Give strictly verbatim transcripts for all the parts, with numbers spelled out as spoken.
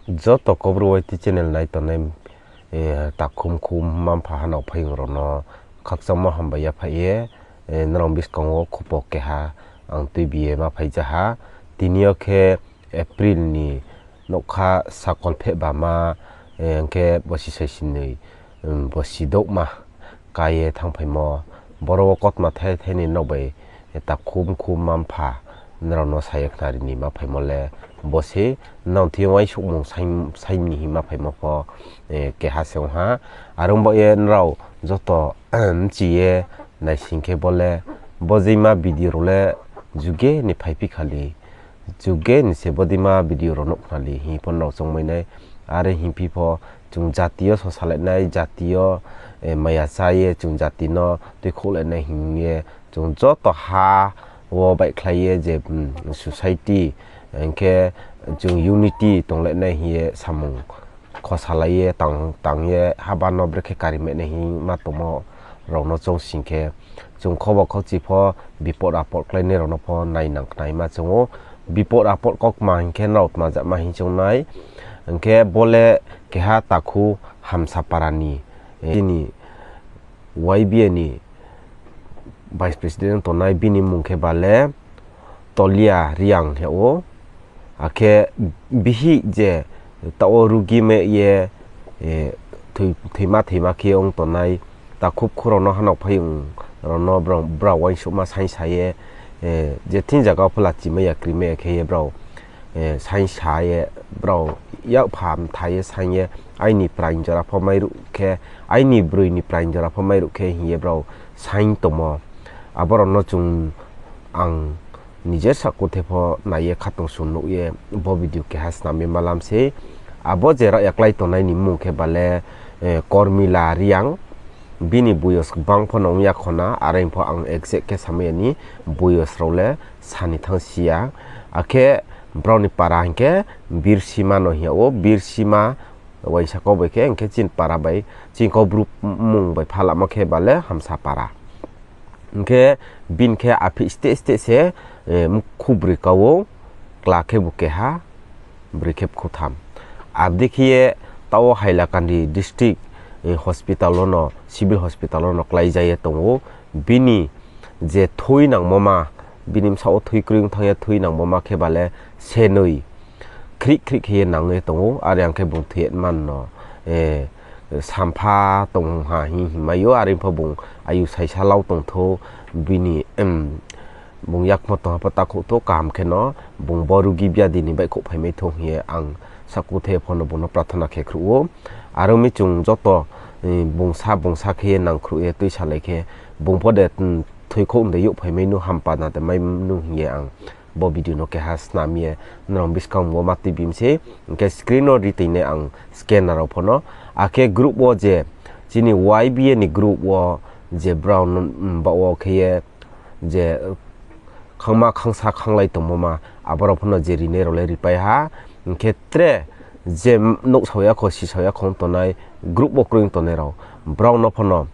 Joto Kaubru Y T channel nai tongnai, eh, takhu mkhu mma mpha hanao phaiyong rao no khakchangmo hambai yaphaih ye, eh, nrao buskang wo khupo keha ang tuibi ye ma phai ja ha. Tini yo khe April ni nougkha sakol pheh bama, eh, hing khe bosi saisinoi, um, bosi douhma ka ye thanngphaimo. Boro wo kautma thai thai ni nrao bai, eh, takhu mkhu mma mpha nrao no sa ye khnari ni ma phaimo le bo se, nrao thing yo uaingsouhmung saing, saing ni hing ma phaimo pho, eh, keha se ong ha. Are ong baoh ye nrao joto bchi ye naising khe bo le, bo jeima video rao le juge ni phaiphi khali, juge ni se bodeima video rao nuh khnali hing pho nrao choungmai nai. Are hingphi pho chung jati yo sosalai nai, jati yo, eh, maya chá ye chung jati no tuikhouhlai nai hing ye chung joto ha wo baihkhlai ye je, mm, society, hing khe chung unity tonglai nai hing ye samung khosalai ye tang, tang ye haba no brekhe kari mai nai hing ma tongmo rao no choung sing khe, chung khobo khauchi pho bipot apot kláinai rao no pho nainang khnaima choung ou. Bipot apot kautma hing khe nrao tma jama hing choung nai. Hing khe bo le keha takhu Hamsapara ni, eh, chini Y B A ni vice president tongnai, bini mmung khe ba le Tolia Reang hing yag ou. Akhe bihih je taoh wo rugi mai ye, eh, thoi-, thoima thoima khe ong tongnai, takhu bkhu rao no hanao phaiyong rao no brao, brao uaingsouhma saingsa ye, eh, je thing zaga wo pho lachi mai ya, kri mai ya khe ye brao, eh, saingsa ye, brao yakpha mtha ye saing ye, aini praing jora pho mairuh khe, aini broi ni praing jora pho mairuh khe hing ye brao saing tongmo. Abo rao no chung ang nije sakuthe pho nai ye khatungsung nuh ye bo video keha snam ye ma lam sei. Abo je raohya klái tongnai ni mmung khe ba le, eh, Kormila Reang, bini boyos gbang pho no ong ya khona, are pho ang exact khe samai ya ni, boyos rao le sa ni thanng si ya. Akhe brao ni para hing khe Birsima no hing yag ou, Birsima uaingsa kau bai khe, hing khe chini para bai, chini Kaubru mmung bai pha lamo khe ba le Hamsapara. Hing khe bini khe aphih steh steh se, eh, mkhu broi ka ou, kla khebu keha, broi khe bkhu tham. Abo dei khe ye taoh wo Hailakandi district, eh, hospital wo no, civil hospital wo no klái ja ye tong ou. Bini je thui nangmo ma, bini bsaoh wo thui kroi ong thanng ye thui nangmo ma khe ba le senoi khrih khrih khe ye nang ye tong ou. Are ang khe bung thoi man no, eh, sampha tong ha hing hingmai ou. Are pho bung ayu saisa lau tong thou, bini, em, bung yakmo tong ha pho takhouh thou, kaham khe no bung bo rugi biadi ni baihkhouh phaimai thou hing ye ang sakuthe pho no bung no prathona khe khruh ou. Are ong mi chung joto, eh, bungsa bungsa khe ye nangkhruh ye tuisalai khe, bung pho de, mm, thoikhouh de youhphaimai nu, hampa na de mai nu hing ye ang bo video no keha snam ye nrao buskang wo ma tuibi mi sei. Hing khe screen no ri toi nai ang scanner rao pho no. Akhe group wo je chini Y B A ni group wo je brao, mm, baoh wo khe ye je khangma khangsa khanglai tongmo ma, abo rao pho no je rinai rao le ripai ha. Hing khe tre je nouhsao ya kho, sisao ya kho ong tongnai, group wo kroi ong tongnai rao, brao no pho no,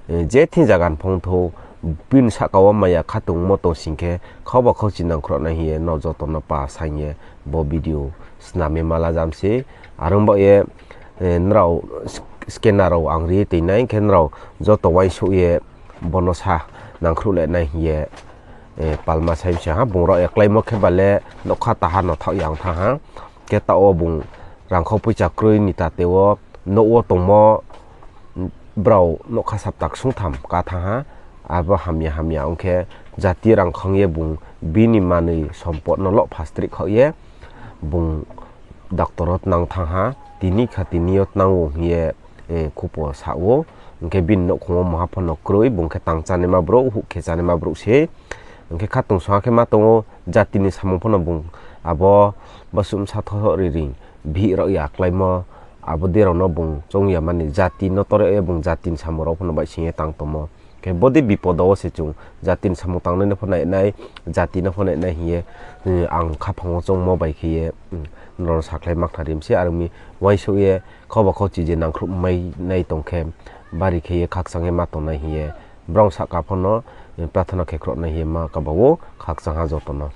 eh, je thing zaga ni phone thou, bini sahka wo maya khatungmo tong sing khe, khauba khauchi nangkhruh nai hing ye nrao joto no pa saing ye bo video snam ye ma la jam sei. Are ong baoh ye, eh, nrao scanner rao ang ri toi nai, hing khe nrao joto uaingsouh ye bo no sa nangkhruh le nai hing ye, eh, palma sai mi se ha. Bung raohya kláimo khe ba le nougkha taha no thaoh ya ong thanng ha. Khe taoh wo bung rangkhau poicha kroi ni tate wo, nouh wo tongmo, brao nougkha sapta ksungtham ka thanng ha. Abo hamya hamya ong khe jati rangkhang ye bung bini manoi sompot no loh phastrih khaoh ye bung doctor wo tnang thanng ha. Tini kha tini yo tnang ou hing ye, eh, khupo sa ou. Hing khe bini nouhkhong wo mungha pho no kroi, bung khe tang chánaima brouh, huh khe chánaima brouh sei. Hing khe khatungsung ha khe ma tong ou, jati ni samung pho no bung abo bosuh bsa thothoh riring bihih raohya kláimo, abo dei rao no bung choung ya mani, jati no tor ye bung jati ni samung rao pho no baihsing ye tang tongmo. Khe bodei bipod wo se chung jati ni samung tangnai no pho nai nai, jati no pho nai nai hing ye, eh, ang khaphang wo choungmo bai khe ye, mm, nrao no sakhlai ma khnari mi sei. Are ong mi uaingsouh ye khauba khauchi je nangkhruh mai nai tong khe, bari khe ye khakchang ye ma tongnai hing ye, brao sahka pho no, eh, prathona khe khruh nai hing ye ma kaba ou, khakchang ha joto no.